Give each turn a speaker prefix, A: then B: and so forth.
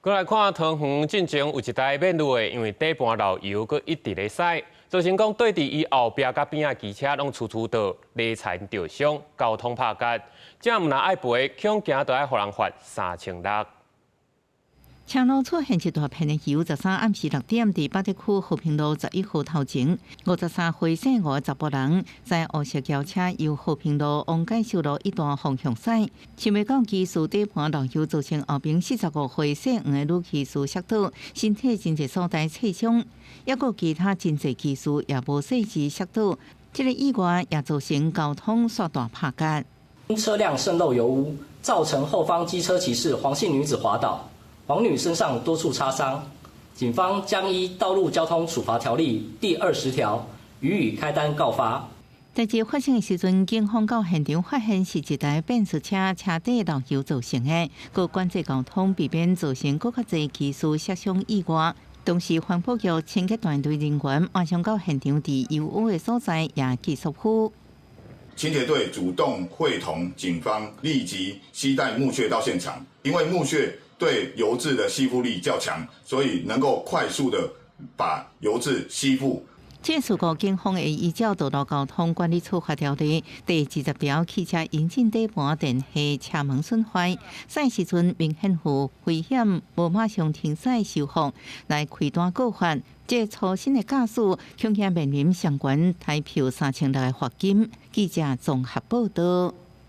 A: 閣來看桃園進前有一台免路的，因為底盤漏油，閣一直咧駛，造成講對佇伊後壁佮邊仔機車攏趨趨倒，犁田著傷，交通拍結。這毋但愛賠，恐驚都愛予人罰3600。
B: 車路出現一大片的油，13暗時6點，佇八德區和平路11號頭前，53歲姓吳的查埔人在烏色轎車由和平路往介壽路一段方向駛，想袂到機師底盤漏油，造成後邊45歲姓黃的女騎士摔倒，身體真濟所在擦傷，抑閣其他真濟騎士也無細緻摔倒，這个意外也造成交通煞大拍結。
C: 車輛滲漏油污，造成後方機車騎士黃姓女子滑倒。黃女身上多處擦傷，警方將依《道路交通處罰條例》第20條予以開單告發。
B: 代誌發生的時陣，警方到現場發現是一台變速車車底漏油造成的，閣管制交通，避免造成閣較濟騎士摔傷意外。同時，環保局清潔團隊人員馬上到現場，佇油污的所在也繼續敷。
D: 清潔隊主動會同警方立即攜帶木屑到現場，因為木屑對油漬的吸附力較強，所以能夠快速的把油漬吸附。
B: 這事故警方會依照道路交通管理處罰條例第20條，汽車引擎底盤電器車門損壞，駛時陣明顯有危險，無馬上停駛修復，來開單告發。這粗心的駕駛，恐驚面臨相關台票3600的罰金。記者綜合報道。